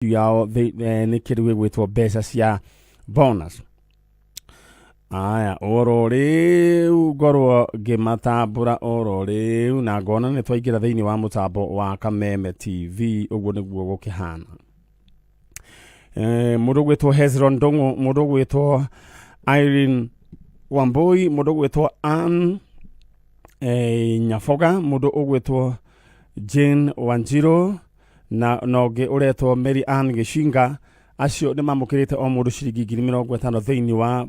Yao nĩ kĩndũ gĩgwĩtwo mbeca cia bonus. Aya, oro rĩu ngorwo ngĩmatambũra oro rĩu na ngona nĩ twaingĩra thĩinĩ wa mũtambo wa Kameme TV. Ũguo nĩguo gũkĩhana. Mũndũ ũgwĩtwo Hezron Ndung'u, mũndũ ũgwĩtwo Irene Wambui, mũndũ ũgwĩtwo Ann Nyaboga, mũndũ ũgwĩtwo Jane Wanjiru na ũngĩ ũretwo Mary Ann Gĩcinga. Acio nĩ mamũkĩrĩte o mũndũ ciringi 50,000 thĩinĩ wa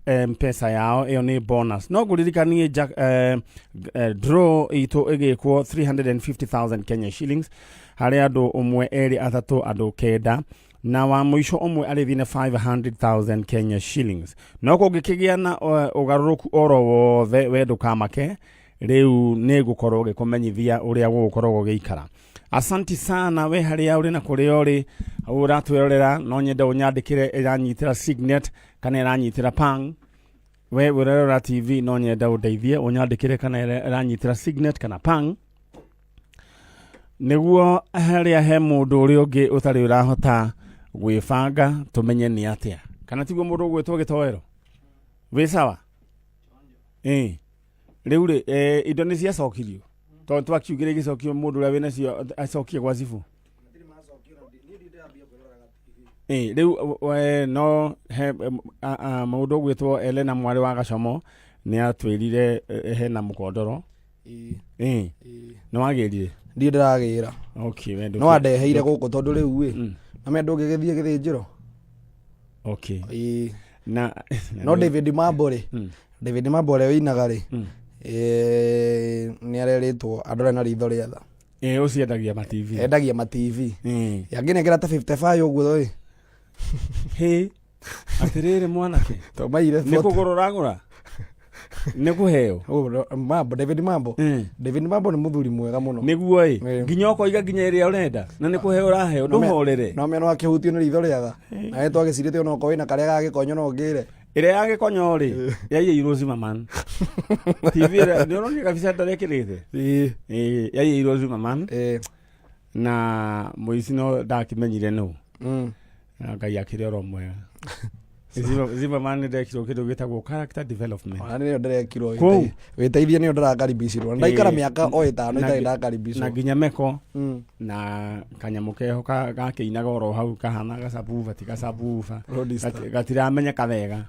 M-Pesa yao. Ĩyo nĩ bonus. No ngũririkanie draw itũ ĩgĩkwo 350,000 Kenya shillings harĩ andũ ũmwe, erĩ, atatũ, andũ kenda, na wa mũico ũmwe arĩthiĩ na 500,000 Kenya shillings. No kũngĩkĩgĩa na ũgarũrũku oro wothe, we ndũkamake, rĩu nĩ ngũkorwo ngĩkũmenyithia ũrĩa gũgũkorwo gũgĩikara. Asanti sana we harĩa ũrĩ na kũrĩa ũrĩ ũratwĩrorera. No nyende ũnyandĩkĩre ĩranyitĩra Signet kana ĩranyitĩra Pang. We ũrerora TV, no nyende ũndeithie ũnyandĩkĩre kana ĩranyitĩra Signet kana Pang, nĩguo harĩa he mũndũ ũrĩa ũngĩ ũtarĩ ũrahota gwĩbanga tũmenye nĩ atĩa, kana tiguo, mũndũ ũgwĩtwo Gĩtoero? Wĩ sawa? Ĩĩ, rĩu rĩ, indo nĩ ciacokirio, tondũ twakiugire igĩcokio, mũndũ ũrĩa wĩnacio acokie gwa cibũ. Ĩĩ, rĩu no he mũndũ ũgwĩtwo Elena mwarĩ wa Gacomo nĩ atwĩrire hena mũkondoro. Ĩĩ. Ĩĩ. Ĩĩ. Nĩ wagĩrire? Ndiĩ ndĩragĩra. Okay, we No andeheire gũkũ tondũ rĩu ĩ na me ndũngĩgĩthiĩ gĩthĩnjĩro. Okay. Ĩĩ. Na No David Mambo rĩ, David Mambo ũrĩa wĩinaga rĩ, nĩ arerĩtwo andore na ritho rĩa tha. Ĩĩ, ũciendagia ma TV. Endagia ma TV. Angĩnengera ta 55 ũguo ĩ. Hĩ, atĩrĩrĩ mwanake. Tũmaire. Nĩ kũgũra ũragũra, nĩ kũheo? Mambo, David Mambo. David Mambo nĩ mũthuri mwega mũno. Nĩguo ĩ. Ĩĩ. Nginya ũkoiga nginya ĩrĩa ũrenda na nĩ kũheo ũraheo, ndũhorere. No meno akĩhutio nĩ ritho rĩa tha nawe twagĩcirĩte onokorwo wĩna karĩa ga gĩkonyo no ngĩre. Ĩrĩa ya gĩkonyo rĩ, yaiyĩirwo Zimmerman TV ĩrĩa nĩ ũronire kabica ndarekĩrĩte. Ĩĩ. Ĩĩ, yaiyĩirwo Zimmerman. Ĩĩ. Na mũici no ndakĩmenyire nũ. Na Ngai akĩrĩ oro mwega. Zimmerman nĩ ndekirwo kĩndũ gĩtagwo character development. Ona nĩyo ndĩrekirwo. Kũu. Wĩteithie, nĩyo ndĩrakaribicirwo ndaikara Ĩĩ. mĩaka o 5 itarĩ ndakaribicwo. Na nginya meko na kanyamũ keho gakĩinaga oro hau kahana gacabuba, ti gacabuba. Roadster. Gatiramenyeka wega.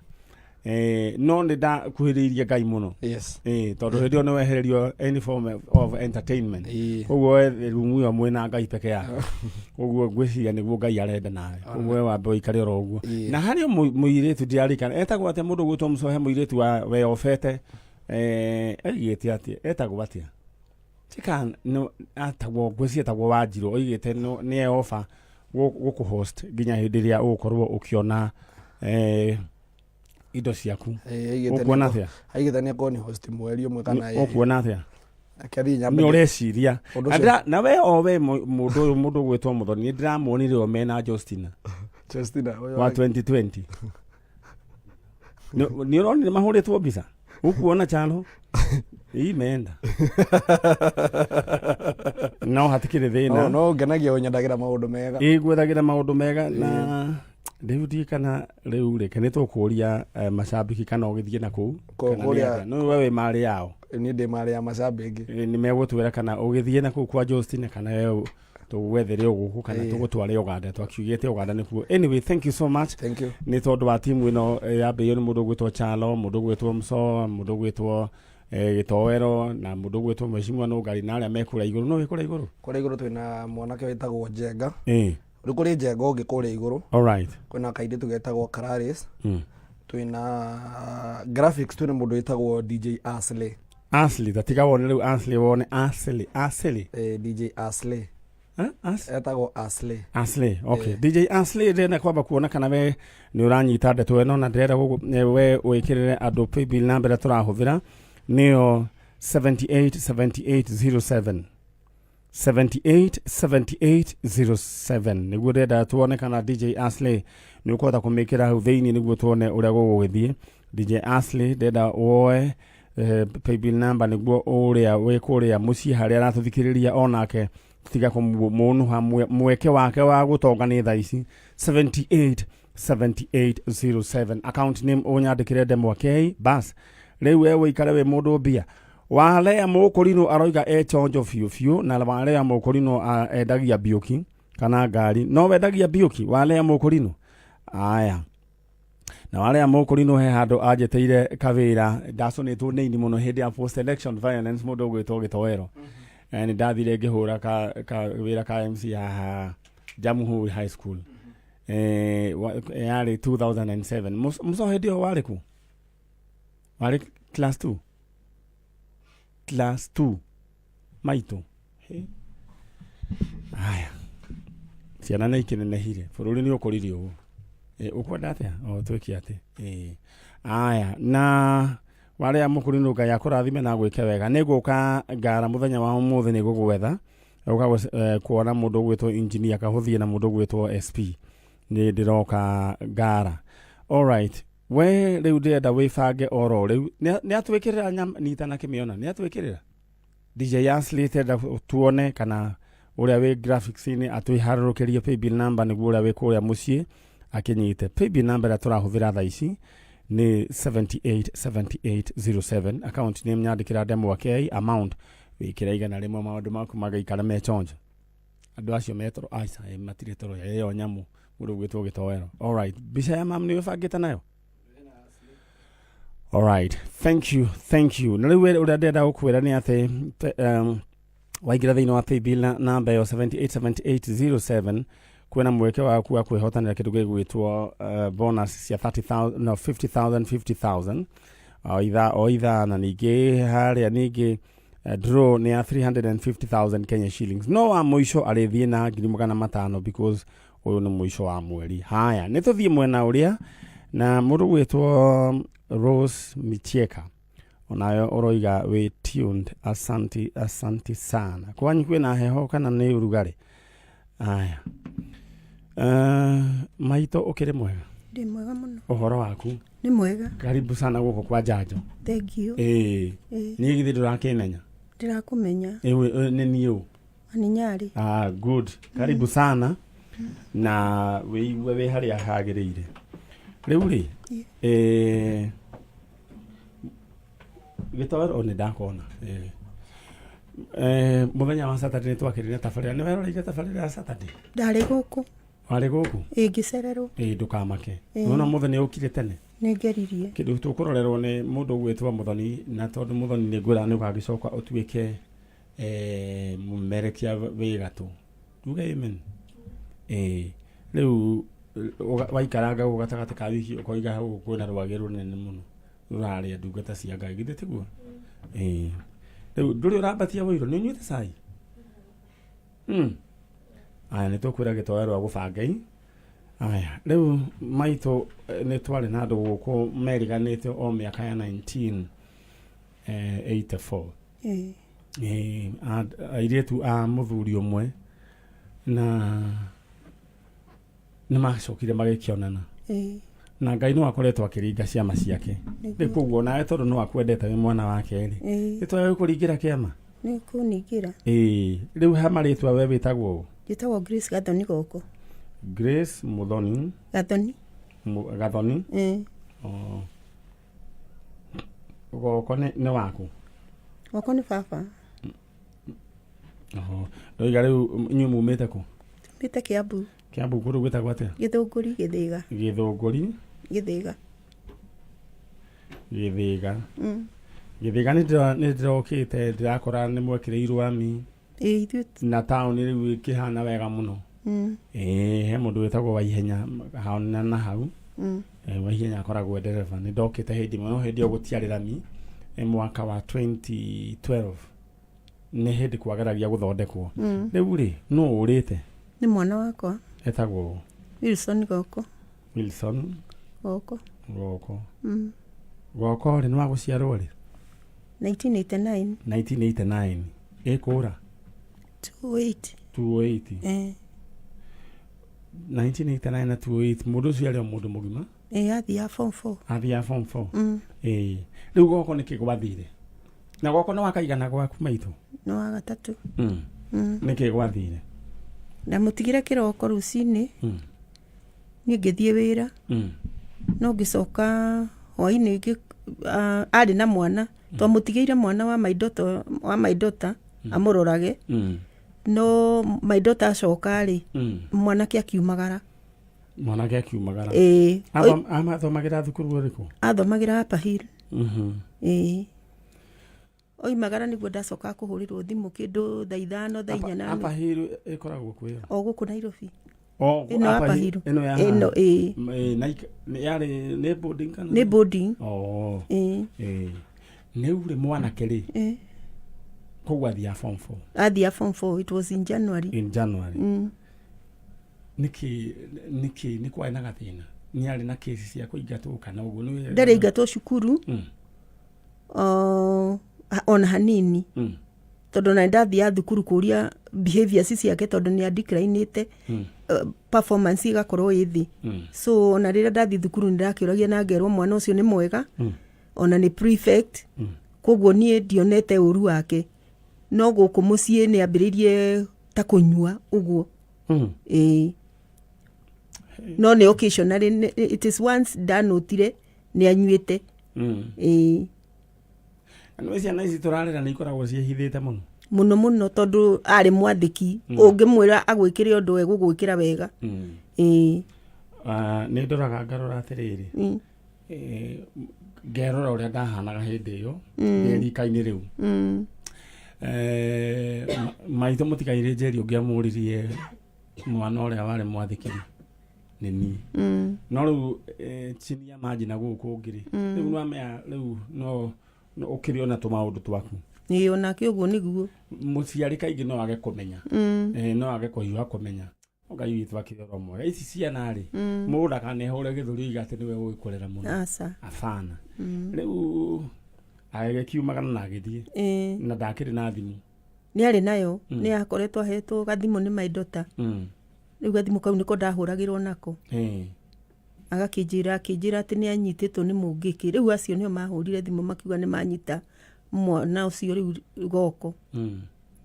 No nĩ ndakuhĩrĩirie Ngai mũno. Tondũ hĩndĩ ĩyo nĩ wehererio any form of entertainment. Koguo we rumu ĩyo mwĩna Ngai peke yake. Koguo ngwĩciria nĩguo Ngai arenda nawe. Koguo we wambe ũikare oro ũguo. Na harĩ o mũirĩtu ndirarikana etagwo atĩa, mũndũ ũgwĩtwo Mũcohe, mũirĩtu wa weyobete, aigĩte atĩa, etagwo atĩa, tika no atagwo, ngwĩciria etagwo Wanjirũ, oigĩte nĩ eoba gũkũ host nginya hĩndĩ ĩrĩa ũgũkorwo ũkĩona indo ciaku. Ĩĩ, aigĩte Ũkuona atĩa? Aigĩte nĩ akorwo nĩ host mweri ũmwe kana ĩrĩ. Ũkuona atĩa? Reke thiĩ nyambe. Nĩ ũreciria? Ũndũ Na ũcio- na we o we mũndũ ũyũ, mũndũ ũgwĩtwo Mũthoni, nĩ ndĩramuonire o mena Justina. Justina ũyũ wa 2020. Nĩ ũronire mahũrĩtwo mbica? Ũkuona chano imenda, no hatikĩrĩ thĩna. No ngenagia ũnyendagĩra maũndũ mega. Ĩ, gwethagĩra maũndũ mega. Na rĩu ndiĩ kana rĩu rĩ nĩ tũkũria macambĩki kana ũgĩthiĩ na kũu kana nĩ atĩa. No we wĩ marĩ yao. Niĩ ndĩ marĩ ya macambĩki. Nĩ megũtwĩra kana ũgĩthiĩ na kũu kwa Justina kana we tũgwethere o gũkũ kana tũgũtware Uganda. Twakiugĩte Uganda nĩkuo. Anyway, thank you so much. Thank you. Nĩ tondũ wa timu ĩno yambĩrĩirio nĩ mũndũ ũgwĩtwo Chalo, mũndũ ũgwĩtwo Mso, mũndũ ũgwĩtwo Gĩtoero na mũndũ ũgwĩtwo Mheshimiwa Nũngari na arĩa me kũrĩa igũrũ. No wĩ kũrĩa igũrũ? Kũrĩa igũrũ twĩna mwanake wĩtagwo Njenga. Rĩu kũrĩ Njenga ũngĩ kũrĩa igũrũ. All right. Kwĩna kairĩtu getagwo Clarice. Twĩna graphics, twĩna mũndũ wĩtagwo DJ Asley. Ashley, tatiga wone rĩu Ashley, wone Ashley, Ashley. DJ Asley. Eh, As Etagwo Asley. Ashley, okay. DJ Ashley, ndĩrenda kwamba kuona kana we nĩ ũranyita ndeto ĩno, na ndĩrenda we wĩkĩrĩre andũ paybill number ĩrĩa tũrahũthĩra, nĩyo 787807, 787807. Nĩguo ndĩrenda tuone kana DJ Ashley nĩ ũkũhota kũmĩkĩra hau thĩinĩ nĩguo tuone ũrĩa gũgũgĩthiĩ. DJ Ashley, ndĩrenda woe paybill number nĩguo ũrĩa wĩ kũrĩa mũciĩ harĩa aratũthikĩrĩria onake. Tiga kũmũnũha mweke wake wa gũtonga nĩ thaa ici. 78 7807, account name ũnyandĩkĩre Ndemwa K. Bas, rĩu we ũikare wĩ mũndũ mbia. Walea Mũkũrinũ aroiga e chonjo biũ biũ. Na Walea Mũkũrinũ endagia mbiũki kana ngari? No wendagia mbiũki, Walea Mũkũrinũ? Aya, na Walea Mũkũrinũ he handũ anjĩtĩire kawĩra. Ndacũnĩtwo nĩ ini mũno hĩndĩ ya post election violence. Mũndũ ũgwĩtwo Gĩtoero. Nĩ ndathire ngĩhũra ka wĩra ka MC haha Jamhuri High School. Yarĩ 2007. Mũco hĩndĩ ĩyo warĩ kũ? Warĩ class 2, class 2 maitũ. Hĩ. Aya, ciana nĩ ikĩnenehire, bũrũri nĩ ũkũrire ũguo. Ũkwenda atĩa o twĩke atĩ? Aya, na warĩa mũkũrinũ, Ngai akũrathime na gwĩke wega. Nĩ ngũka ngara mũthenya wa ũmũthĩ, nĩ ngũgwetha ũka kuona mũndũ ũgwĩtwo engineer Kahũthie na mũndũ ũgwĩtwo SP. Nĩ ndĩroka ngara. Alright, we rĩu ndĩrenda wĩbange oro rĩu. Nĩ atwĩkĩrĩra nyama nita na kĩmĩona, nĩ atwĩkĩrĩra DJ Ashley. Tenda tuone kana ũrĩa wĩ graphics-inĩ atwĩharũrũkĩrie paybill number, nĩguo ũrĩa wĩ kũrĩa mũciĩ akĩnyite paybill number ĩrĩa tũrahũthĩra thaa ici nĩ 787807, account name nyandĩkĩra Ndemwa K, amount wĩkĩra 100. Maũndũ maku magaikara me chonjo. Andũ acio metoro aca, matirĩ toro ĩyo nyamũ. Mũndũ ũgwĩtwo Gĩtoero. Alright, mbica ya mam nĩ wĩbangĩte nayo? Alright, thank you, thank you. Na rĩu we ũrĩa ndĩrenda gũkwĩra nĩ atĩ waingĩra thĩinĩ wa paybill na namba ĩyo 787807, kwĩna mweke waku wa kwĩhotanĩra kĩndũ gĩgwĩtwo bonus cia 30,000, no, 50,000, 50,000 o ithaa o ithaa. Na ningĩ harĩa ningĩ draw nĩ ya 350,000 Kenya shillings, no wa mũico arĩthiĩ na 500,000 because ũyũ nĩ mũico wa mweri. Haya, nĩ tũthiĩ mwena ũrĩa na mũndũ gwĩtwo Rose Michieka, onayo ũroiga wĩ tuned. Asanti, asanti sana. Kwanyu kwĩna heho kana nĩ ũrugarĩ? Aya, maitũ, ũkĩrĩ mwega? Ndĩ mwega mũno. Ũhoro waku? Nĩ mwega. Karibu sana gũkũ kwa Njanjo. Thank you. Ĩĩ. Niĩ githĩ ndũrakĩmenya? Ndĩrakũmenya. Ĩĩ, nĩ niĩ ũ? Ani Nyarĩ. Ah, good. Karibu sana na wĩigue wĩ harĩa hagĩrĩire. Rĩu rĩ, Gĩtoero nĩ ndakona. Mũthenya wa Saturday nĩ twakĩrĩ na tabarĩra. Nĩ weroreire tabarĩra ya Saturday? Ndarĩ gũkũ. Warĩ gũkũ? Ĩ, ngĩcererwo. Ĩĩ, ndũkamake. Nona mũthenya nĩ ũkire tene. Nĩ ngeririe. Kĩndũ tũkũrorerwo nĩ mũndũ ũgwĩtwo Mũthoni, na tondũ Mũthoni nĩ ngwĩra nĩ ũgagĩcoka ũtuĩke mũmerekia wĩ gatũ. Tuge amen. Rĩu waikaranga gũkũ gatagatĩ ka wiki ũkoiga gũkũ kwĩna rwagĩ rũnene mũno rũrarĩa ndungata cia Ngai, githĩ tiguo? Ĩĩ. Rĩu ndũrĩ ũrambatia wũirũ, nĩ ũnyuĩte cai? Aya, nĩ tũkwĩra Gĩtoero agũbange. Aya, rĩu maitũ, nĩ twarĩ na andũ gũkũ meriganĩte o mĩaka ya 1984. Airĩtu a mũthuri ũmwe na nĩ macokire magĩkĩonana na Ngai no akoretwo akĩringa ciama ciake. Rĩu koguo nawe tondũ no akwendete wĩ mwana wake rĩ, nĩ twage gũkũringĩra kĩama. Nĩ kũningĩra. Ĩĩ, rĩu ha marĩtwa we wĩtagwo ũ? Njĩtagwo Grace Gathoni Goko. Grace Muthoni? Gathoni. Gathoni. Ĩĩ. Oh. Goko nĩ waku? Goko nĩ baba. Oho. Ndoiga rĩu inyuĩ mumĩte kũ? Tumĩte Kĩambu. Kĩambu kũndũ gwĩtagwo atĩa? Gĩthũngũri Gĩthĩga. Gĩthũngũri. Gĩthĩga. Gĩthĩga. Gĩthĩga nĩ ndĩrokĩte ndĩrakora nĩ mwekĩrĩirwo rami. Ĩĩ, ithuĩ. Na taũni rĩu ĩkĩhana wega mũno. Ĩĩ, he mũndũ wĩtagwo Waihenya haona na hau. Waihenya akoragwo e ndereba. Nĩ ndokĩte hĩndĩ ĩmwe, no hĩndĩ ĩyo gũtiarĩ rami. Mwaka wa 2012 nĩ hĩndĩ kwageragia gũthondekwo. Rĩu rĩ, nũ ũrĩte? Nĩ mwana wakwa. Etagwo ũ? Wilson Goko. Wilson Goko. Goko. Goko rĩ, nĩ wa gũciarwo rĩ? 1989. 1989 ĩkũra? 28. 208. 1989 na 28, mũndũ ũcio arĩ o mũndũ mũgima. Ĩĩ, athiaga form 4. Athiaga form 4. Ĩĩ, rĩu goko nĩkĩ gwathire na goko nĩ wakaigana gwaku, maitũ? Nĩ wa gatatũ. Nĩkĩ gwathire? Ndamũtigire kĩroko rũcinĩ. Niĩ ngĩthiĩ wĩra. No ngĩcoka hwainĩ arĩ na mwana, twamũtigĩire mwana wa my daughter, wa my daughter amũrorage. No my daughter acoka rĩ, mwanake akiumagara. Mwanake akiumagara. Ĩĩ. Amathomagĩra thukuru ũrĩkũ? Athomagĩra Upper Hill. Ĩĩ, oimagara nĩguo ndacoka kũhũrĩrwo thimũ kĩndũ thaa 5, thaa 4 na Upper Hill ĩkoragwo kwĩyo? O gũkũ Nairobi. O Ĩno Upper Upper Hill, Hill. ĩno ya Ĩno, ĩĩ. Ĩ, yarĩ nĩ boarding kana? Nĩ boarding. Oh. Ĩĩ. Ĩ, nĩ rĩ mwanake rĩ, koguo athiaga form 4? Athiaga form 4. It was in January. In January. Nĩkĩ nĩkĩ nĩ kwarĩ na gathĩna? Nĩ arĩ na kesi cia kũingatwo kana ũguo nĩ? Ndarĩ aingatwo cukuru ona hanini, tondũ na ndathiaga thukuru kũria behaviors ciake, tondũ nĩ adeclinĩte, performance ĩgakorwo ĩ thĩ. So ona rĩrĩa ndathiĩ thukuru nĩ ndakĩũragia na ngerwo mwana ũcio nĩ mwega, ona nĩ prefect. Koguo niĩ ndionete ũru wake, no gũkũ mũciĩ nĩ ambĩrĩirie ta kũnyua ũguo. Ĩĩ, no nĩ occasionally, it is once ndanotire nĩ anyuĩte. Ĩĩ. Nĩ ciana ici tũrarera nĩ ikoragwo ciĩhithĩte mũno. Mũno mũno, tondũ arĩ mwathĩki, ũngĩmwĩra agwĩkĩre ũndũ egũgwĩkĩra wega. Ĩĩ. Ah, nĩ ndoraga ngarora atĩrĩrĩ, ngerora ũrĩa ndahanaga hĩndĩ ĩyo ndĩ rika-inĩ rĩu. Maitũ mũtigairĩ Njeri ũngĩamũririe mwana ũrĩa warĩ mwathĩkĩri nĩ niĩ. No rĩu chini ya maji na gũkũ ũngĩ rĩ, rĩu nĩwamenya rĩu no ũkĩrĩ ona tũmaũndũ twaku. Ĩĩ, onake ũguo nĩguo. Mũciari kaingĩ no age kũmenya, no age kũhiũha kũmenya. Ngai witũ akĩrĩ oro mwega. Ici ciana rĩ, mũndũ ndakanehũre gĩthũri oige atĩ nĩwe ũĩ kũrera mũno. Aca. Abana. Rĩu agĩkiumagara na agĩthiĩ? Na ndakĩrĩ na thimũ? Nĩ arĩ nayo. Nĩ akoretwo ahetwo gathimũ nĩ my daughter. Rĩu gathimũ kau nĩko ndahũragĩrwo nako. Agakĩnjĩra, akĩnjĩra atĩ nĩ anyitĩtwo nĩ mũngĩkĩ. Rĩu acio nĩo mahũrire thimũ makiuga nĩ manyita mwana ũcio rĩu goko.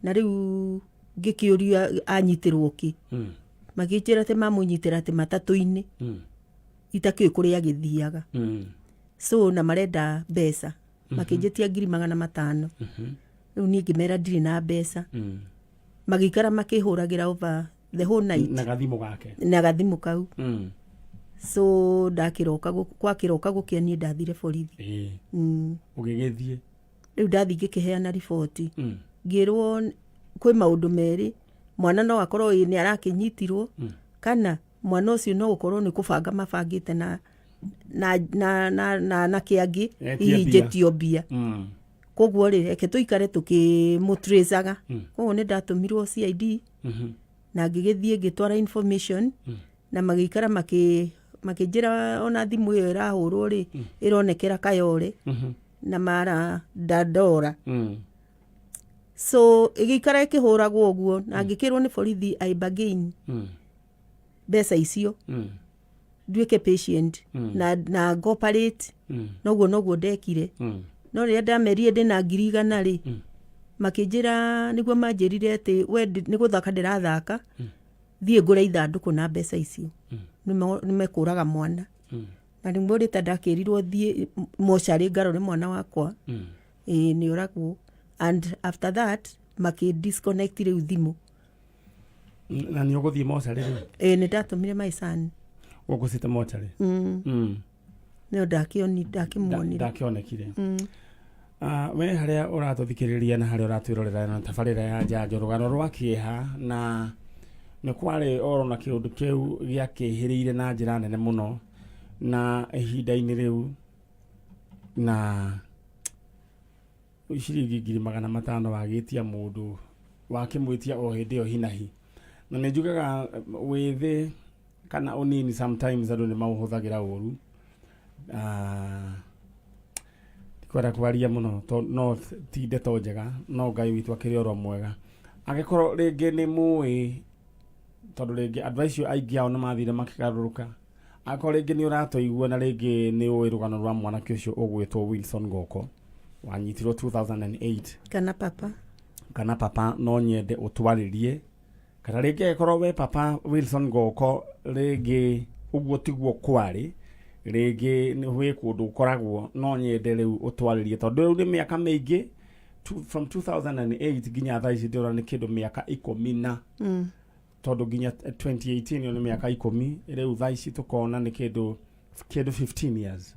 Na rĩu ngĩkĩũria anyitĩrwo kĩ. Makĩnjĩra atĩ mamũnyitĩra atĩ matatũ-inĩ, itakĩũĩ kũrĩa agĩthiaga. So na marenda mbeca, makĩnjĩtia 500,000. Rĩu niĩ ngĩmera ndirĩ na mbeca. Magĩikara makĩhũragĩra over the whole night. Na gathimũ gake? Na gathimũ kau. So ndakĩroka gwakĩroka gũkĩa niĩ ndathire borithi. Ũgĩgĩthiĩ? Rĩu ndathiĩ ngĩkĩheana riboti. Ngĩrwo kwĩ maũndũ merĩ: mwana no akorwo ĩ nĩ arakĩnyitirwo, kana mwana ũcio no gũkorwo nĩ kũbanga mabangĩte na anake angĩ. Etie hihi mbia. Njĩtio mbia. Koguo rĩ, reke tũikare tũkĩmũtracaga. Koguo nĩ ndatũmirwo CID na ngĩgĩthiĩ ngĩtwara information, na magĩikara makĩnjĩra ona thimũ ĩyo ĩrahũrwo rĩ, ĩronekera Kayore na mara Dandora. So ĩgĩikara ĩkĩhũragwo ũguo na ngĩkĩrwo nĩ borithi I bargain mbeca icio, nduĩke patient na cooperate. Noguo noguo ndekire. No rĩrĩa ndamerire ndĩna 100,000 rĩ, makĩnjĩra, nĩguo manjĩrire atĩ we nĩ gũthaka ndĩrathaka, thiĩ ngũre ithandũkũ na mbeca icio. Nĩ mekũraga mwana. Na nĩguo rĩta ndakĩrirwo thiĩ mocarĩ ngarore mwana wakwa. Ĩĩ, nĩ oragwo. And after that makĩ disconnect rĩu thimũ. Na nĩ ũgũthiĩ mocarĩ rĩu? Ĩĩ, nĩ ndatũmire my son. Gũkũ cite mocarĩ? Mm. No ndakĩoni, ndakĩmuonire. Ndakĩonekire. Ah, we harĩa ũratũthikĩrĩria na harĩa ũratwĩrorera na tabarĩra ya njanjo, rũgano rwa kĩeha, na nĩ kwarĩ oro na kĩũndũ kĩu gĩakĩhĩrĩire na njĩra nene mũno na ihinda-inĩ rĩu, na ciringi 500,000 wagĩtia mũndũ wakĩmwĩtia o hĩndĩ ĩyo hinahi. Na nĩ njugaga wĩthĩ kana ũnini sometimes andũ nĩ maũhũthagĩra ũru. Ah, ndikwenda kwaria mũno to no ti ndeto njega, no Ngai witũ akĩrĩ oro mwega. Angĩkorwo rĩngĩ nĩ mũĩ, tondũ rĩngĩ andũ acio aingĩ ao nĩ mathire makĩgarũrũka, angĩkorwo rĩngĩ nĩ ũratũigua na rĩngĩ nĩ ũĩ rũgano rwa mwanake ũcio ũgwĩtwo Wilson Goko wanyitirwo 2008, kana papa. Kana papa, no nyende ũtwarĩrie, kana rĩngĩ angĩkorwo we papa Wilson Goko rĩngĩ ũguo tiguo kwarĩ, rĩngĩ nĩ wĩ kũndũ ũkoragwo, no nyende rĩu ũtwarĩrie, tondũ rĩu nĩ mĩaka mĩingĩ from 2008 nginya thaa ici, ndĩrona nĩ kĩndũ mĩaka 10 na tondũ nginya 2018 ĩyo nĩ mĩaka 10. Rĩu thaa ici tũkona nĩ kĩndũ 15 years.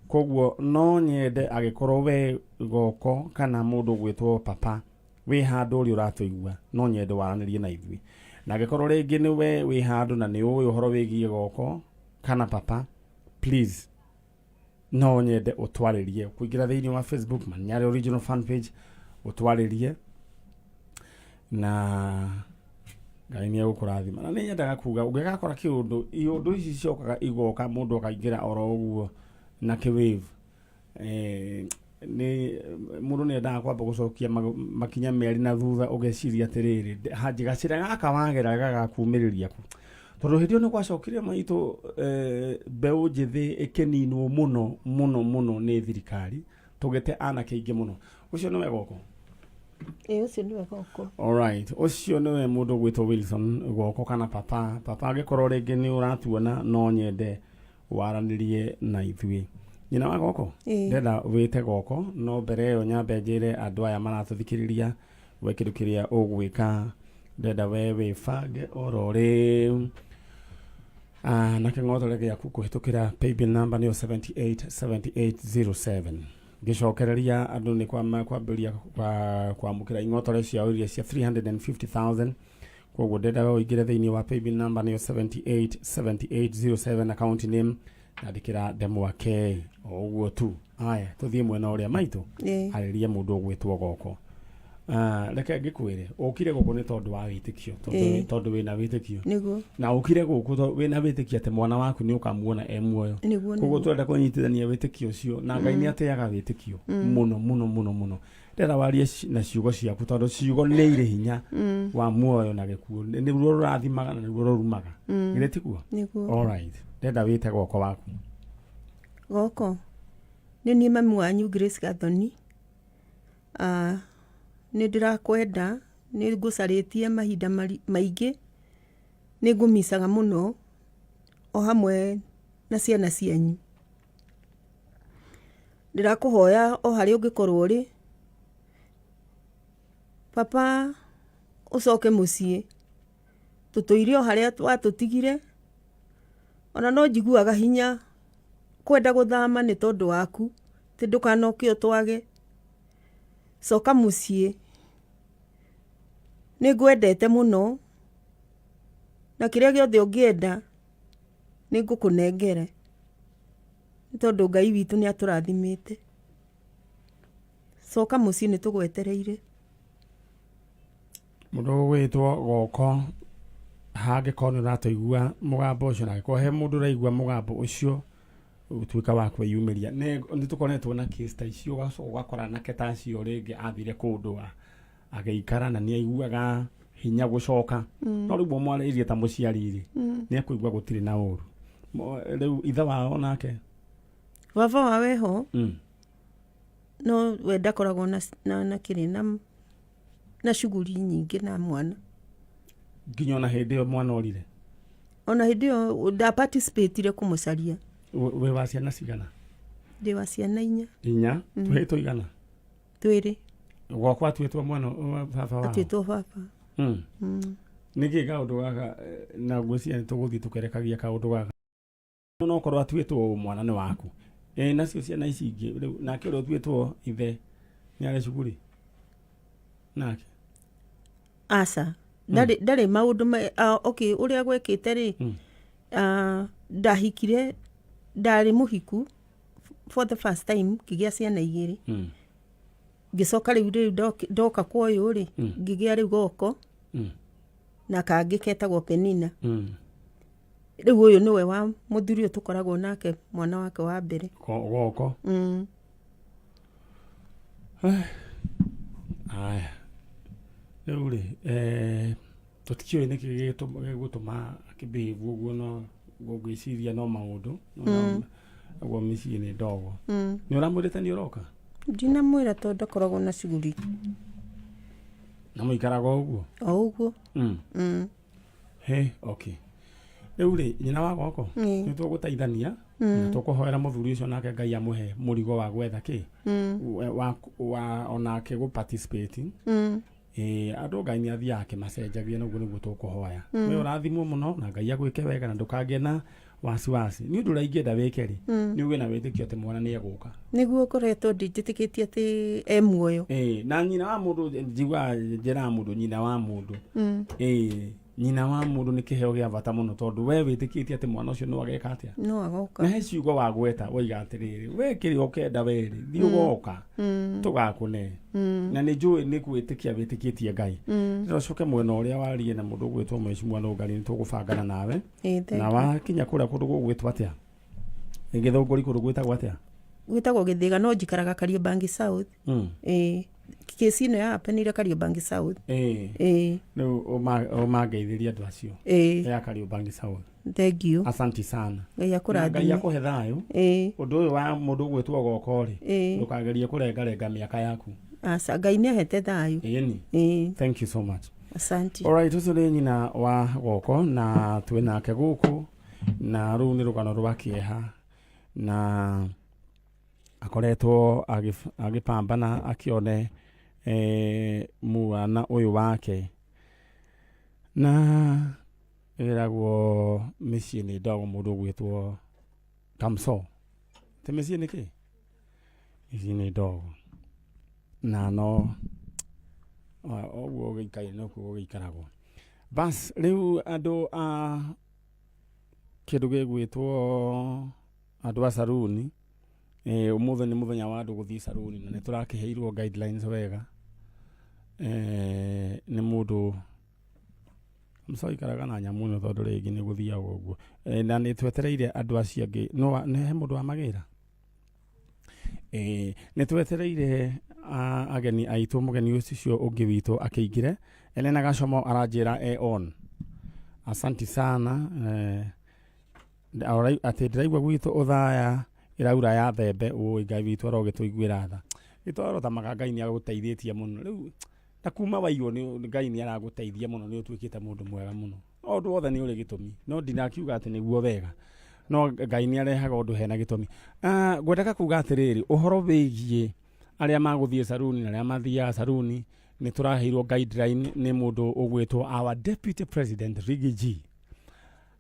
Koguo no nyende agĩkorwo we Goko kana mũndũ ũgwĩtwo papa wĩ handũ ũrĩa ũratũigua, no nyende waranĩrie na ithuĩ. Na angĩkorwo rĩngĩ nĩ we wĩ handũ na nĩ ũĩ ũhoro wĩgiĩ Goko kana papa, please no nyende ũtwarĩrie kũingĩra thĩinĩ wa Facebook Manyarĩ original fan page, ũtwarĩrie na Ngai nĩ egũkũrathima. Na nĩ nyendaga kuga ũngĩgakora kĩũndũ, iũndũ ici cicokaga igoka, mũndũ akaingĩra oro ũguo na kĩwave, nĩ mũndũ nĩ endaga kwamba gũcokia makinya merĩ na thutha, ũgeciria atĩrĩrĩ, hanjĩ gacĩra gaka wagera gagakumĩrĩria kũ, tondũ hĩndĩ ĩyo nĩ gwacokire maitũ, mbeũ njĩthĩ ĩkĩninwo mũno mũno mũno nĩ thirikari, tũgĩte anake aingĩ mũno. Ũcio nĩwe Goko? Ĩ, ũcio nĩwe Goko. Alright, ũcio nĩwe mũndũ ũgwĩtwo Wilson Goko kana papa. Papa, angĩkorwo rĩngĩ nĩ ũratuona, no nyende waranĩrie na ithuĩ. Nyina wa Goko, ndenda wĩte Goko, no mbere ĩyo nyambe njĩre andũ aya maratũthikĩrĩria we kĩndũ kĩrĩa ũgwĩka. Ndenda we wĩbange oro rĩu na kĩng'otore gĩaku kũhĩtũkĩra paybill number nĩyo 787807. Ngĩcokereria andũ nĩ kwambĩrĩria kwamũkĩra ing'otore ciao iria cia 350,000. Koguo ndenda we ũingĩre thĩinĩ wa paybill number nĩyo 787807, account name yandĩkĩra Ndemwa K, o ũguo tu. Aya, tũthiĩ mwena ũrĩa maitũ. Arĩria mũndũ ũgwĩtwo Goko. Reke ngĩkwĩre, ũkire gũkũ nĩ tondũ wa wĩtĩkio, tondũ tondũ wĩna wĩtĩkio. Na ũkire gũkũ tondũ wĩna wĩtĩkio atĩ mwana waku nĩ ũkamuona e muoyo. Koguo tũrenda kũnyitithania wĩtĩkio ũcio na Ngai. Nĩ atĩaga wĩtĩkio mũno mũno mũno mũno. Ndĩrenda warie na ciugo ciaku, tondũ ciugo nĩ irĩ hinya wa muoyo na gĩkuũ. Nĩruo rũrathimaga na nĩruo rũrumaga. Githĩ tiguo? Nĩguo. Alright, ndĩrenda wĩte Goko waku. Goko, nĩ niĩ mami wanyu Grace Gathoni. Nĩ ndĩrakwenda, nĩ ngũcarĩtie mahinda maingĩ, nĩ ngũmicaga mũno o hamwe na ciana cianyu. Ndĩrakũhoya o harĩa ũngĩkorwo ũrĩ, baba, ũcoke mũciĩ, tũtũire o harĩa watũtigire. Ona no njiguaga hinya kwenda gũthama nĩ tondũ waku, atĩ ndũkanoke ũtwage. Coka mũciĩ, nĩ ngwendete mũno na kĩrĩa gĩothe ũngĩenda nĩ ngũkũnengera, nĩ tondũ Ngai witũ nĩ atũrathimĩte. Coka mũciĩ, nĩ tũgwetereire. Mũndũ ũgwĩtwo Goko, hangĩkorwo nĩ ũratũigua mũgambo ũcio, na angĩkorwo he mũndũ ũraigua mũgambo ũcio, ũtuĩka wa kwĩyumĩria. Nĩ tũkoretwo na case ta icio, ũgacoka ũgakora anake ta acio rĩngĩ athire kũndũ agĩikara na nĩ aiguaga hinya gũcoka, no rĩu ũmwarĩirie ta mũciari rĩ, nĩ ekũigua gũtirĩ na ũru. Rĩu ithe wao nake? Baba wao eho. No we ndakoragwo na kĩrĩ na shughuli nyingĩ na mwana. Nginya ona hĩndĩ ĩyo mwana orire? Ona hĩndĩ ĩyo nda participatire kũmũcaria. Wĩ wa ciana cigana? Ndĩ wa ciana 4. 4. Tũhĩ tũigana? Twĩrĩ. Gwakwa atuĩtwo mwana wa baba wao? Atuĩtwo baba. Nĩkĩ kaũndũ gaka, na ngwĩciria nĩ tũgũthiĩ tũkerekagia kaũndũ gaka, no korwo atuĩtwo mwana nĩ waku, nacio ciana ici ingĩ rĩu, nake ũrĩa ũtuĩtwo ithe nĩ arĩ cuguri nake? Aca, ndarĩ maũndũ okay, ũrĩa gwekĩte rĩ, ndahikire, ndarĩ mũhiku for the first time, ngĩgĩa ciana 2. Ngĩcoka rĩu ndoka kwa ũyũ rĩ, ngĩgĩa rĩu Goko na kangĩ ketagwo Penina. Rĩu ũyũ nĩwe wa mũthuri ũyũ tũkoragwo nake, mwana wake wa mbere. Goko. Aya, rĩu rĩ, tũtikĩũĩ nĩkĩ gĩgũtũma akĩbehave ũguo, no ngwĩciria no maũndũ ũguo mĩciĩ nĩ ndogo. Nĩ ũramwĩrĩte nĩ ũroka? Ndinamwĩra tondũ ndakoragwo na cuguri. Na mũikaraga o ũguo? O ũguo. He, okay, rĩu rĩ, nyina wa goko, nĩ tũgũteithania na tũkũhoera mũthuri ũcio, nake Ngai amũhe mũrigo wa gwetha kĩ wa onake gũ participate. Ĩĩ, andũ Ngai nĩ athiaga akĩmacenjagia, na ũguo nĩguo tũkũhoya. We ũrathimwo mũno na Ngai agwĩke wega na ndũkagĩe na wasiwasi. Nĩ ũndũ ũrĩa ingĩenda wĩke rĩ, nĩ ũgĩe na wĩtĩkio atĩ mwana nĩ egũka. Nĩguo ngoretwo ndinjĩtĩkĩtie atĩ e muoyo. Ĩĩ, na nyina wa mũndũ, njiguaga njĩraga mũndũ nyina wa mũndũ, ĩĩ, nyina wa mũndũ nĩ kĩheo gĩa bata mũno, tondũ we wĩtĩkĩtie atĩ mwana ũcio no ageka atĩa? No agoka. Na he ciugo wagweta woiga atĩrĩrĩ, we kĩrĩa ũkenda werĩ thiĩ ũgoka tũgakũne, na nĩ njũĩ nĩ gwĩtĩkia wĩtĩkĩtie Ngai. Rĩrĩa ũcoke mwena ũrĩa warie na mũndũ ũgwĩtwo Mheshimiwa Nũngari, nĩ tũgũbangana nawe. Ĩĩ, thank Na you. wakinya kũrĩa kũndũ gũgwĩtwo atĩa? Gĩthũngũri, kũndũ gwĩtagwo atĩa? Gwĩtagwo Gĩthĩga, no njikaraga Kariobangi South. Ĩĩ, kĩsi ĩno yahapenire Kariobangi South. Ĩĩ. Rĩu ũmangeithĩrie andũ acio ya Kariobangi South. Thank you. Asanti sana. Ngai Na Ngai akũrathime. Akũhe thayũ. Ũndũ ũyũ wa mũndũ ũgwĩtwo goko rĩ, ndũkagerie kũrengarenga mĩaka yaku. Aca, Ngai nĩ ahete thayũ. Ĩni. Thank you so much. Asante. Alright, ũcio nĩ nyina wa goko na twĩ nake gũkũ, na rũu nĩ rũgano rwa kĩeha, na akoretwo agĩpambana akĩone mwana ũyũ wake, na ĩragwo mĩciĩ nĩ ndogo. Mũndũ ũgwĩtwo Kamso, ti mĩciĩ nĩ kĩ? Mĩciĩ nĩ ndogo, na no ũguo gĩikaire nokuo gũgĩikaragwo. Bas, rĩu andũ a kĩndũ gĩgwĩtwo andũ a saruni, ũmũthĩ nĩ mũthenya wa andũ gũthiĩ saruni, na nĩ tũrakĩheirwo guidelines wega nĩ mũndũ mũcaikaraga na nyamũ ĩno, tondũ rĩngĩ nĩ gũthiaga ũguo. Na nĩ twetereire andũ acio angĩ, no nĩ he mũndũ wa magĩra. Nĩ twetereire ageni aitũ, mũgeni ũcio ũngĩ witũ akĩingĩre. Elena Gacomo aranjĩra e on. Asanti sana. Atĩ ndĩraigua gwitũ ũthaya ĩraura ya mbembe. Ũĩ Ngai witũ arogĩtũiguĩra tha. Gĩtwaro ta maka, Ngai nĩ agũteithĩtie mũno rĩu, na kuma waiywo Ngai nĩ aragũteithia mũno, nĩ ũtuĩkĩte mũndũ mwega mũno. O ũndũ wothe nĩ ũrĩ gĩtũmi, no ndinakiuga atĩ nĩguo wega, no Ngai nĩ arehaga ũndũ hena gĩtũmi. Ngwendaga kuga atĩrĩrĩ, ũhoro wĩgiĩ arĩa magũthiĩ saruni na arĩa mathiaga saruni, nĩ tũraheirwo guideline nĩ mũndũ ũgwĩtwo our deputy president Riggy G.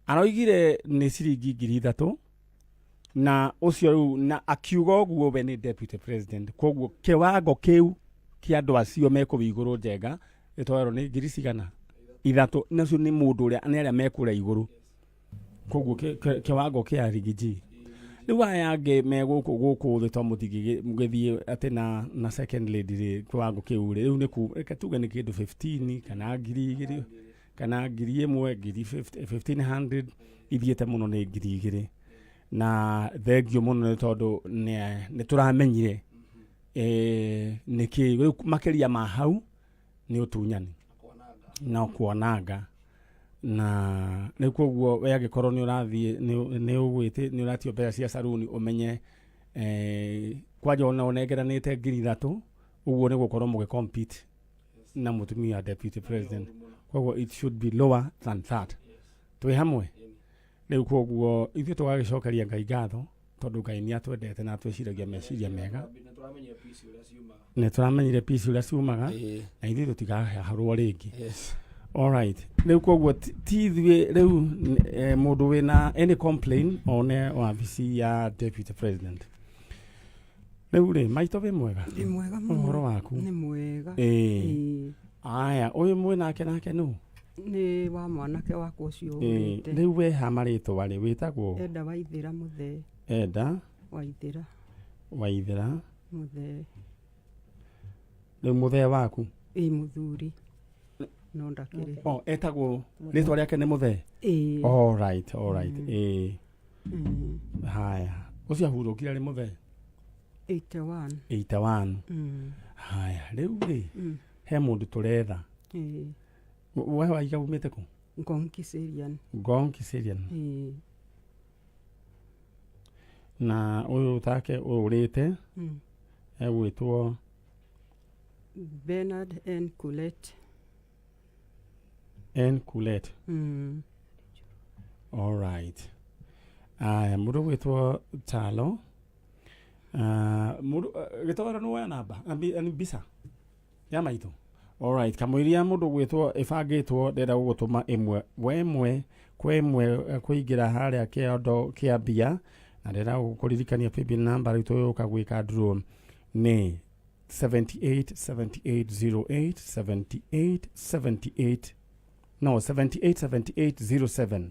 Aroigire nĩ ciringi 3,000, na ũcio rĩu na akiuga ũguo we nĩ deputy president, koguo kĩwango kĩu kĩa andũ acio mekũu igũrũ njenga ĩtwarwo nĩ ngiri cigana? Ithatũ. Nacio nĩ mũndũ ũrĩa nĩ arĩa mekũrĩa igũrũ, koguo kĩwango kĩa Riggy G. Rĩu aya angĩ me gũkũ thĩ, to mũtingĩgĩthiĩ atĩ na second lady rĩ, kĩwango kĩu rĩ, rĩu nĩ ku reke tuge nĩ kĩndũ 15 kana 2,000 kana 1,000, ngiri 50 1500, ithiĩte mũno nĩ 2,000. Na thengio mũno nĩ tondũ nĩ tũramenyire nĩkĩ rĩu makĩria ma hau nĩ ũtunyani na kuonanga. Na rĩu koguo we angĩkorwo nĩ ũrathiĩ nĩ ũgwĩtĩ nĩ ũratio mbeca cia saruni, ũmenye kwanja ona ũnengeranĩte 3,000 ũguo nĩ gũkorwo mũgĩ compete na mũtumia wa deputy president, koguo it should be lower than that. Twĩ hamwe rĩu, koguo ithuĩ tũgagĩcokeria Ngai ngatho, tondũ Ngai nĩ atwendete na atwĩciragia meciria mega. Nĩ tũramenyire pici ũrĩa ciumaga, na ithuĩ tũtigaharwo rĩngĩ. Alright, rĩu koguo ti ithuĩ rĩu mũndũ wĩna any complain one wabici ya deputy president. Rĩu rĩ, maitũ, wĩ mwega? Ndĩ mwega mũno. Ũhoro waku? Nĩ mwega. Ĩĩ. Aya, ũyũ mwĩ nake nũ? Nĩ wa mwanake wakwa ũcio ũrĩte. Rĩu we ha marĩtwa rĩ, wĩtagwo? Enda Waithĩra Mũthee. Enda Waithĩra. Waithĩra. Mũthee. Rĩu mũthee waku? Ĩ, mũthuri no ndakĩrĩ. Oh, etagwo, rĩtwa rĩake nĩ Mũthee? Ĩĩ. Alright, ĩĩ. Haya, ũcio ahurũkire rĩ, Mũthee? 81. 81. Haya, rĩu rĩ, he mũndũ tũretha. We waiga umĩte kũ? Ngong Kiserian. Ngong Kiserian. Ĩĩ. Na ũyũ take ũrĩte egwĩtwo? Bernard N Kulet. N Kulet. All right. Aya, mũndũ gwĩtwo Talo. Ah, mũndũ gĩtowero nĩ woya namba nĩ mbica ya maitũ. All right, kamũiria mũndũ gwĩtwo ĩbangĩtwo ndĩrenda gũgũtũma ĩmwe we ĩmwe kwa ĩmwe kũingĩra harĩa kĩondo kĩa mbia na ndĩrenda gũkũririkania paybill number rĩu tũgũka gwĩka draw nĩ 78 78 08 78 78 no 78 78 07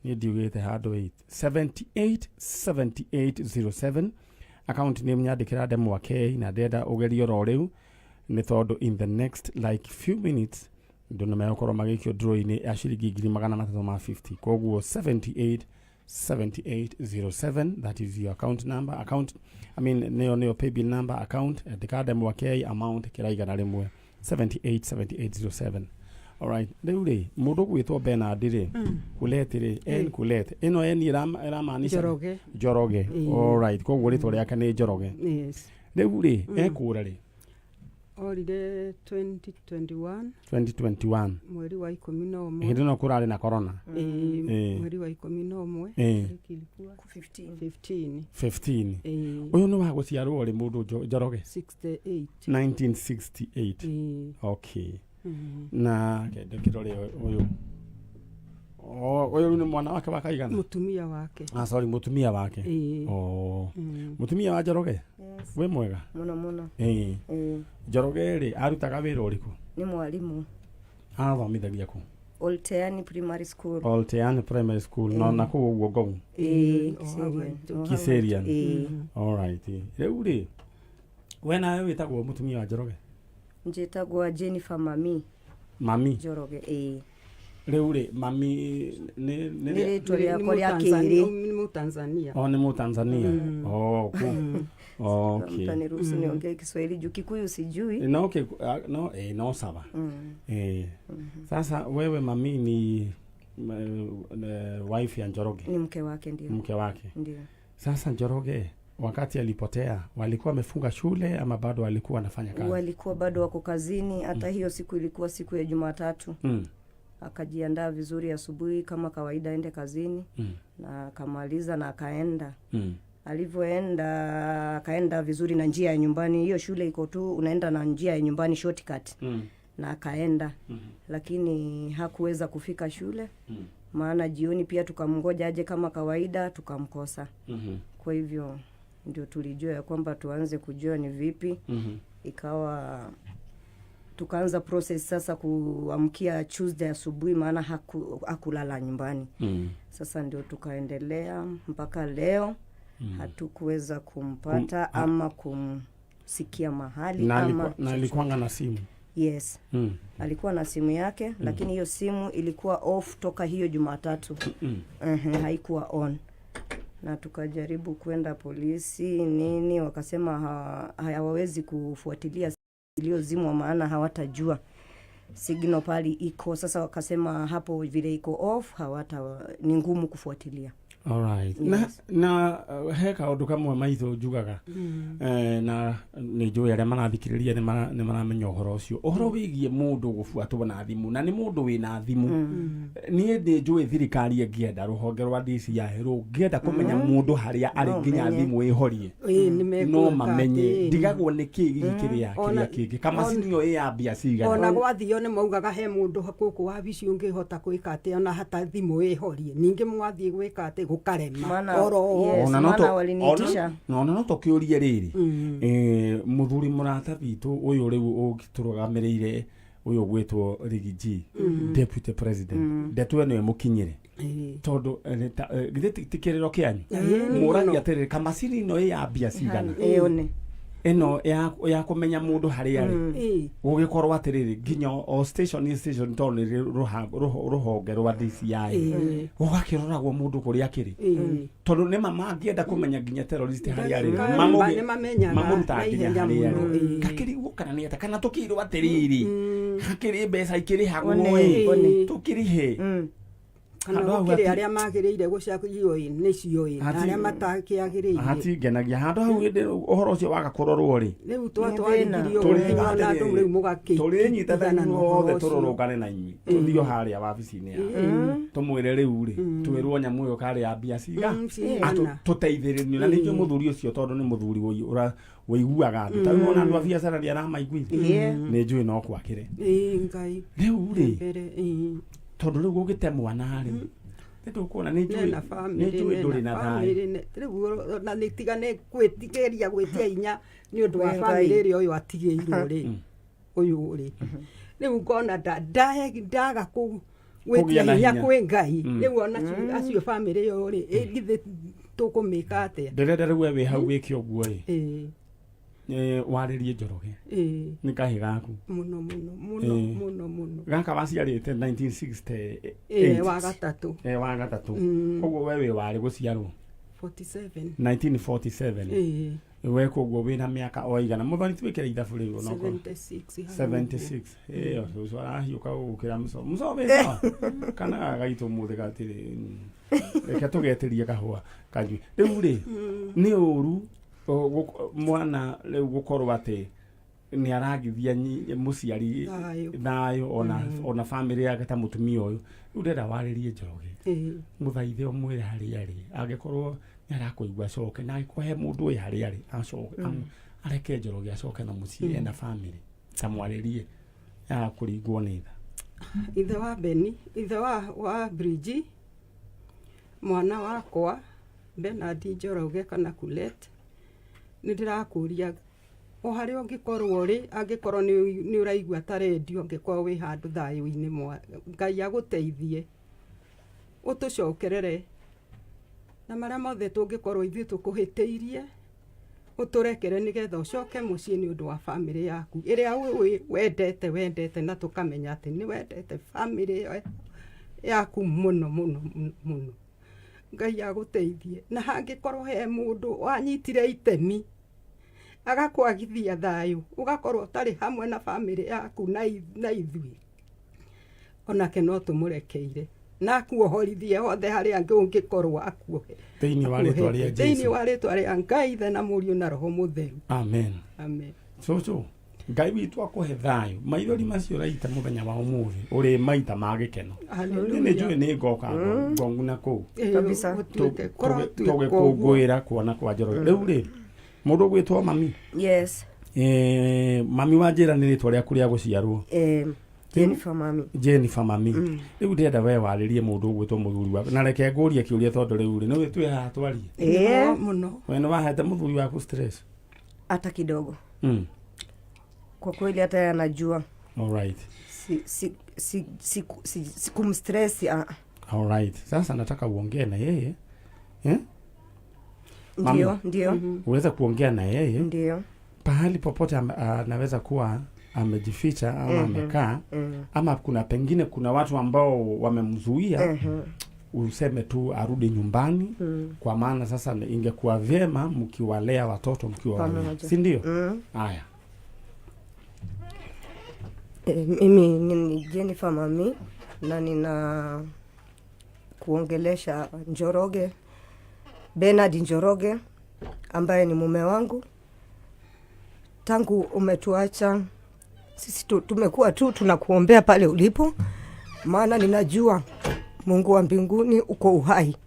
niĩ ndiugĩte handũ 8 78 78 07 account name nyandĩkĩra ndemwa K na ndĩrenda ũgerie oro rĩu nĩ tondũ in the next like few minutes andũ nĩ megũkorwo magĩikio draw-inĩ ya ciringi 350,000 koguo 78 7807 that is your account number account I mean nĩyo nĩyo paybill number account andĩka ndemwa K amount kĩra 100 78 7807 alright rĩu rĩ mũndũ gwĩtwo Bernard rĩ Kulet rĩ N Kulet ĩno N ĩramaanisha Njoroge. Njoroge. Alright, koguo rĩtwa rĩake nĩ Njoroge. Yes. Rĩu rĩ ekũra rĩ? Orire 2021. 2021. Mweri wa 11. Hĩndĩ ĩno kũrarĩ na corona. Ĩĩ, mweri wa 11. Tarĩki ilikuwa 15. 15. 15. Ĩĩ. Ũyũ nĩ wa gũciarwo rĩ mũndũ Njoroge? 68. 1968. Ĩĩ. Okay. Na kende kĩrore ũyũ. Oh, ũyũ nĩ mwana wake wa kaigana? Mũtumia wake. Ah, sorry, mũtumia wake. Ĩĩ. Oh. Mũtumia wa Njoroge? Yes. Wĩ mwega? Mũno mũno. Ĩĩ. Ĩĩ. Njoroge rĩ, arutaga wĩra ũrĩkũ? Nĩ mwarimũ. Arathomithagia kũ? Olteani Primary School. Olteani Primary School. No na kũu ũguo Ngong. Ĩĩ, O hau Kiserian. haitũ. O hau Kiserian. haitũ. Ĩĩ. All right. Rĩu rĩ, we nawe wĩtagwo mũtumia wa Njoroge? Njĩtagwo Jennifer Mami Mami. Njoroge. Ĩĩ. Rĩu rĩ, mami nĩ Nĩ nĩ rĩtwa rĩakwa rĩa kĩrĩ. Nĩ Mũtanzania. Oh, nĩ Mũtanzania. Oh, ku. Okay. Mtaniruhusu niongee Kiswahili juu Kikuyu sijui. No, okay, ah, no, no sawa. Eh. Sasa wewe mami ni wife ya Njoroge? Ni mke wake ndio. Mke wake. Ndio. Sasa Njoroge wakati alipotea walikuwa wamefunga shule ama bado walikuwa wanafanya kazi? Walikuwa bado wako kazini hata hiyo siku ilikuwa siku ya Jumatatu. Akajiandaa vizuri asubuhi kama kawaida aende kazini. Na akamaliza na akaenda. Alivyoenda akaenda vizuri na njia ya nyumbani. Hiyo shule iko tu unaenda na njia ya nyumbani shortcut. Na akaenda. Lakini hakuweza kufika shule. Maana jioni pia tukamngoja aje kama kawaida tukamkosa. Kwa hivyo ndio tulijua ya kwamba tuanze kujua ni vipi. Ikawa tukaanza process sasa kuamkia Tuesday asubuhi maana hakulala nyumbani. Sasa ndio tukaendelea mpaka leo. Hatukuweza kumpata ama kumsikia mahali Na ama alikuwanga na simu? Yes. Alikuwa na simu yake, lakini hiyo simu ilikuwa off toka hiyo Jumatatu. Haikuwa on. Na tukajaribu kwenda polisi nini, wakasema hawawezi kufuatilia iliyozimwa maana hawatajua signal pali iko. Sasa wakasema hapo vile iko off ni ngumu kufuatilia. All right. Yes. Na he kaundu kamwe maitho njugaga. Na nĩ njũĩ arĩa marathikĩrĩria nĩ maramenya ũhoro ũcio. Ũhoro wĩgiĩ mũndũ gũbuatwo na thimũ, na nĩ mũndũ wĩna thimũ. Niĩ nĩ njũĩ thirikari ĩngĩenda rũhonge rwa DCI rũngĩenda kũmenya mũndũ harĩa arĩ No nginya menye. thimũ ĩhorie. Ĩĩ, nĩ mekũka No mamenye. atĩ. Ndigagwo nĩ kĩ gĩkĩ kĩrĩa kĩrĩa kĩngĩ. Kamacini ĩyo ĩ ya mbia cigana. Ona gwathio nĩ maugaga he mũndũ gũkũ wabici ũngĩhota gwĩka atĩ ona hata thimũ ĩhorie. Ningĩ mwathiĩ gwĩka atĩ gũkarema. Maana, Oro. yes, Ona no maana waliniitisha. ona no tũkĩũrie rĩrĩ. Mũthuri mũrata witũ ũyũ rĩu ũtũrũgamĩrĩire ũyũ ũgwĩtwo Riggy G, Deputy President. Ndeto ĩno ĩmũkinyĩre. Tondũ githĩ ti kĩrĩro kĩanyu? Mũragia atĩrĩrĩ, kamacini ĩno ĩ ya mbia cigana? Ĩyo nĩ. Ĩno ya kũmenya mũndũ harĩa arĩ. Gũgĩkorwo atĩrĩrĩ, nginya o station station tondũ nĩ rũhonge rwa DCI. Gũgakĩroragwo mũndũ kũrĩa akĩrĩ. Tondũ nĩ ma mangĩenda kũmenya nginya terrorist harĩa arĩ, Nĩ mamenyaga mamũrutaga na nginya ihenya harĩa mũno, arĩ. Gakĩrigwo kana nĩ atĩa, kana tũkĩirwo atĩrĩrĩ, hakĩrĩ mbeca ikĩrĩhagwo One, ĩ, one. tũkĩrĩhe. Kana Handũ hau gũkĩrĩ hati- arĩa magĩrĩire gũcario ĩ nĩcio ĩ na arĩa matakĩagĩrĩire. Hatingenagia handũ hau hĩndĩ ũhoro ũcio waga kũrorwo rĩ. Rĩu twatwarithirio Tũrĩ- gũkinywo na andũ rĩu mũgakĩtigana tũrĩnyitana na ũhoro ithuothe ũcio. tũrũrũngane na inyuĩ tũthiĩ o harĩa wabici-inĩ ya tũmwĩre rĩu rĩ twĩrwo nyamũ ĩyo karĩ ya mbia ciga Cigana. Tũteithĩrĩrio na nĩnjũĩ mũthuri ũcio tondũ nĩ mũthuri wĩiguaga andũ ta rĩu ona andũ a biacara nĩ aramaiguithia nĩ njũĩ no kwakĩre. Ĩĩ, Ngai. Rĩu rĩ Mbere ĩĩ. Tondũ rĩu ũgĩte mwana rĩ nĩ tũkuona nĩ njũĩ Nena nĩ bamĩrĩ njũĩ ndũrĩ nena na thayũ. bamĩrĩ rĩu ona nĩ tiga nĩ gwĩtigĩria gwĩtia hinya nĩ ũndũ wa Wĩ Ngai. bamĩrĩ ĩrĩa ũyũ atigĩirwo rĩ ũyũ rĩ rĩu ngona ndaga Kũgĩa gwĩtia na hinya hinya. kwĩ Ngai rĩu ona acio bamĩrĩ ĩyo rĩ ĩ, githĩ tũkũmĩka atĩa? Ndĩrenda rĩu we wĩ hau wĩke ũguo ĩ. Ĩĩ. Warĩrie Njoroge. Ĩĩ. Nĩ kahĩ gaku. Mũno mũno mũno. Ĩĩ. Mũno mũno. Gaka waciarĩte 1968. Ĩĩ, wa gatatũ. Wa gatatũ. Koguo we wĩ warĩ gũciarwo 47. 1947. Ĩĩ. We koguo wĩna mĩaka o igana mũthoni twĩkĩre ithabu rĩu onokorwo 76 hau ũguo. 76 ĩyo cũcũ arahiũka gũgũkĩra mũco mũco wĩ sawa kana gaka gaitũ ũmũthĩ gatirĩ reke tũgetĩrie kahũa kanyue rĩu rĩ nĩ ũru mwana rĩu gũkorwo atĩ nĩ aragithia mũciari Thayũ. Thayũ ona bamĩrĩ yake ta mũtumia ũyũ rĩu ndĩrenda warĩrie Njoroge. Mũthaithe ũmwĩre harĩa arĩ angĩkorwo nĩ arakũigua acoke na angĩkorwo he mũndũ ũyũ harĩa arĩ acoke areke Njoroge acoke na mũciĩ ena bamĩrĩ tamwarĩrie ya kũringwo nĩ tha. Ithe wa Beni, ithe wa Bridge, mwana wakwa Bernard Njoroge kana Kulet, nĩ ndĩrakũria o harĩa ũngĩkorwo rĩ angĩkorwo nĩ ũraigua ta rendio angĩkorwo wĩ handũ thayũ-inĩ Ngai agũteithie ũtũcokerere na marĩa mothe tũngĩkorwo ithuĩ tũkũhĩtĩirie ũtũrekere nĩgetha ũcoke mũciĩ nĩ ũndũ wa bamĩrĩ yaku ĩrĩa wendete na tũkamenya atĩ nĩ wendete bamĩrĩ ĩyo yaku mũno mũno mũno mũno. Ngai agũteithie na hangĩkorwo he mũndũ wanyitire itemi agakwagithia thayũ ũgakorwo ũtarĩ hamwe na bamĩrĩ yaku na ithuĩ onake no tũmũrekeire na akuohorithie hothe harĩa ũngĩkorwo akuohe Thĩinĩ wa rĩtwa rĩa thĩinĩ Jesũ. Wa rĩtwa rĩa Ngai Ithe na Mũriũ na Roho Mũtheru. Amen. Amen. Cũcũ Ngai witũ akũhe thayũ maithori macio ũraita mũthenya wa ũmũthĩ ũrĩ maita ma gĩkeno. Niĩ nĩ njũĩ nĩ ngoka ngongu na kũu. Ĩĩ, Kabisa. gũtuĩke- kũrotuĩka ũguo. Tũgĩkũngũĩra kuona kwa Njoroge rĩu rĩ mũndũ ũgwĩtwo mami. Yes. Mami wa njĩra nĩ rĩtwa rĩaku rĩa gũciarwo. Jennifer Mami. Jennifer Mami rĩu ndĩrenda we warĩrie mũndũ ũgwĩtwo mũthuri waku na reke ngũrie kĩũria tondũ rĩu rĩ nĩ twĩ haha twarie. Eh, Mũno. We nĩ wahete mũthuri waku stress? Hata kidogo. Kwa kweli hata yeye anajua. All right. Si si si si, si, si kumstress ah. All right. Sasa nataka uongee na yeye eh? Mami. Ndio, ndio. Uweze kuongea na yeye Ndio. Pahali popote anaweza kuwa amejificha ama amekaa ama kuna pengine kuna watu ambao wamemzuia useme tu arudi nyumbani kwa maana sasa ingekuwa vyema mkiwalea watoto mkiwa wawili Pamoja. si ndio? Haya. Mimi ni Jennifer Mami na nina kuongelesha Njoroge, Bernard Njoroge ambaye ni mume wangu. Tangu umetuacha sisi tumekuwa tu tunakuombea pale ulipo, maana ninajua Mungu wa mbinguni uko uhai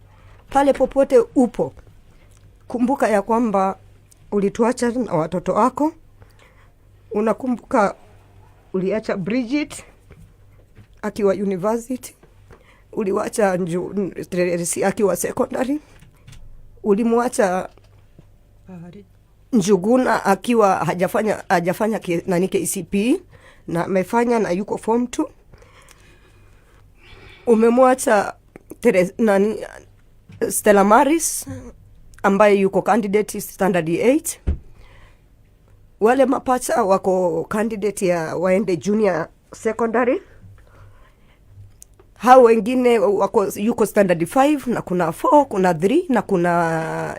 pale popote upo. Kumbuka ya kwamba ulituacha na watoto wako. Unakumbuka uliacha Bridget akiwa university, uliwacha Tracy akiwa secondary, ulimwacha Bahari. Njuguna akiwa hajafanya nani KCPE na amefanya na yuko form 2. Umemwacha nani Stella Maris ambaye yuko candidate standard 8. Wale mapacha wako candidate ya waende junior secondary. Hao wengine wako yuko standard 5 na kuna 4, kuna 3 na kuna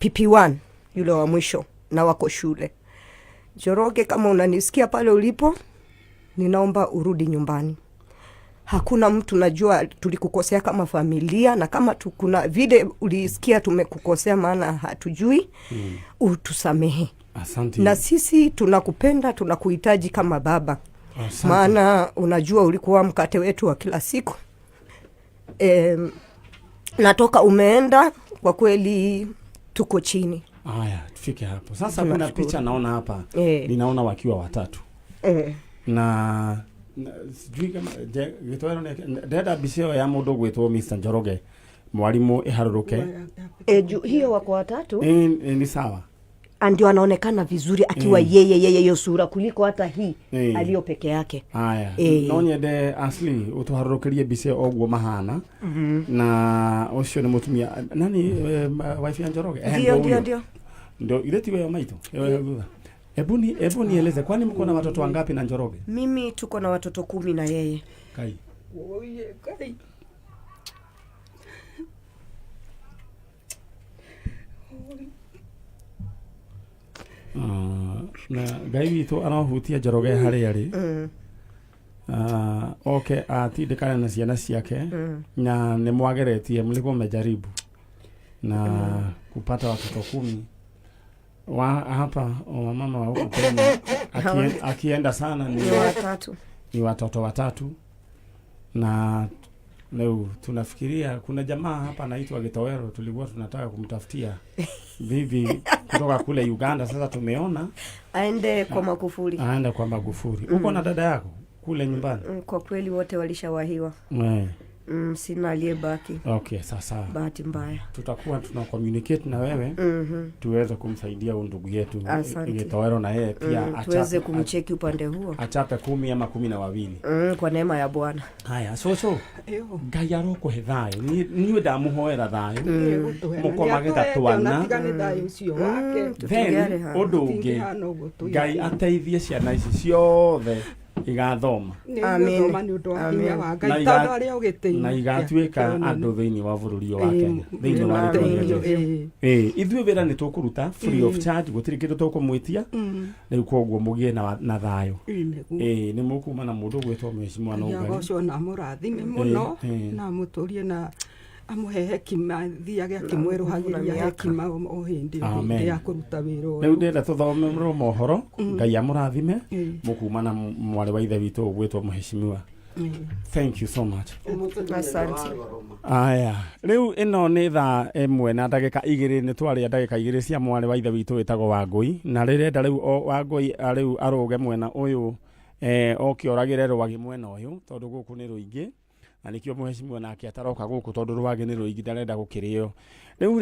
PP1 yule wa mwisho na wako shule. Njoroge, kama unanisikia pale ulipo, ninaomba urudi nyumbani. Hakuna mtu najua tulikukosea kama familia, na kama kuna vile ulisikia tumekukosea, maana hatujui, utusamehe. Asante. Na sisi tunakupenda, tunakuhitaji kama baba. Asante. Maana unajua ulikuwa mkate wetu wa kila siku. Natoka umeenda, kwa kweli tuko chini. Haya, tufike hapo sasa. Kuna Tunashukuru. picha naona hapa, ninaona wakiwa watatu na sijui kama gĩtwero ndĩrenda mbica ĩyo ya mũndũ ũgwĩtwo Mr. Njoroge, mwalimu, ĩharũrũke. Hiyo wako watatu. Ni sawa. Ndio anaonekana vizuri akiwa yeye hiyo sura kuliko hata hii aliyo peke yake. Aya, no nyende Asli ũtũharũrũkĩrie mbica ĩyo ũguo mahana, na ũcio nĩ mũtumia nani, wife ya Njoroge. Ndio. Ndio Ndio. huyo. Ndio. Ndio ile tiwe ya maito ya thutha. Hebu nieleze, kwani mko na watoto wangapi na Njoroge? Mimi tuko na watoto 10 na yeye. Kai. Oye, Ngai. Na Ngai witũ arohutia Njoroge harĩa arĩ, oke atindĩkane na ciana ciake, na nĩ mwageretie, mlikuwa mmejaribu na kupata watoto 10 wa hapa wamama wa huku Kenya akienda sana Ni watatu. Ni watoto watatu, na leo tunafikiria kuna jamaa hapa anaitwa Gitowero, tulikuwa tunataka kumtafutia bibi kutoka kule Uganda. Sasa tumeona aende kwa Magufuli. Aende kwa Magufuli. Uko na dada yako kule nyumbani? Kwa kweli wote walishawahiwa. Sina aliyebaki. Okay, sasa Bahati mbaya. Tutakuwa tuna communicate na wewe tuweze kumsaidia huyu ndugu yetu Asante. Gitowero na yeye pia Tuweze kumcheki upande huo. Achape 10 ama 12. Kwa neema ya Bwana. Haya, cũcũ, Ĩyo. Ngai arokũhe thayũ. Niĩ ndamuhoera thayũ, Nĩegũtũhe na mũkomage ta nĩatũhete twana. ona tiga nĩ thayũ ũcio wake. Then Tũtigare haha. ũndũ ũngĩ, Tũtingĩhana ũguo tũigana. Ngai ateithie ciana ici ciothe igathoma. Nĩ Amen. igũthoma nĩ ũndũ wa hinya Amen. wa Na Ngai, tondũ arĩa ũgĩteithia. Na igatuĩka andũ thĩinĩ wa bũrũri ũyũ wa Kenya, thĩinĩ wa rĩtwa rĩa Jesũ. Ithuĩ wĩra nĩ tũkũruta free of charge, gũtirĩ kĩndũ tũkũmwĩtia. Rĩu koguo mũgĩe na thayũ. Ĩĩ, nĩ mũkuma na mũndũ ũgwĩtwo mheshimiwa Nũngari. Agocwo na amũrathime mũno, Ĩĩ. na amũtũrie na amũhe hekima, thiage akĩmwerũhagĩria Na mĩaka. hekima o hĩndĩ o Amen. hĩndĩ ya kũruta wĩra Rĩu ũyũ. ndĩrenda tũthomerwo mohoro. Ngai amũrathime. Mũkuma na mwarĩ wa ithe witũ ũgwĩtwo mheshimiwa. Thank you so much. Asante. Aya, rĩu ĩno nĩ thaa 1:02. Nĩ twarĩa ndagĩka 2 cia mwarĩ wa ithe witũ wĩtagwo Wangũi, na rĩrenda rĩu o Wangũi rĩu arũge mwena ũyũ, oke oragĩre rwagĩ mwena ũyũ, tondũ gũkũ nĩ rũingĩ, na nĩkĩo mheshimiwa nake ataroka gũkũ, tondũ rwagĩ nĩ rũingĩ, ndarenda gũkĩrĩo rĩu.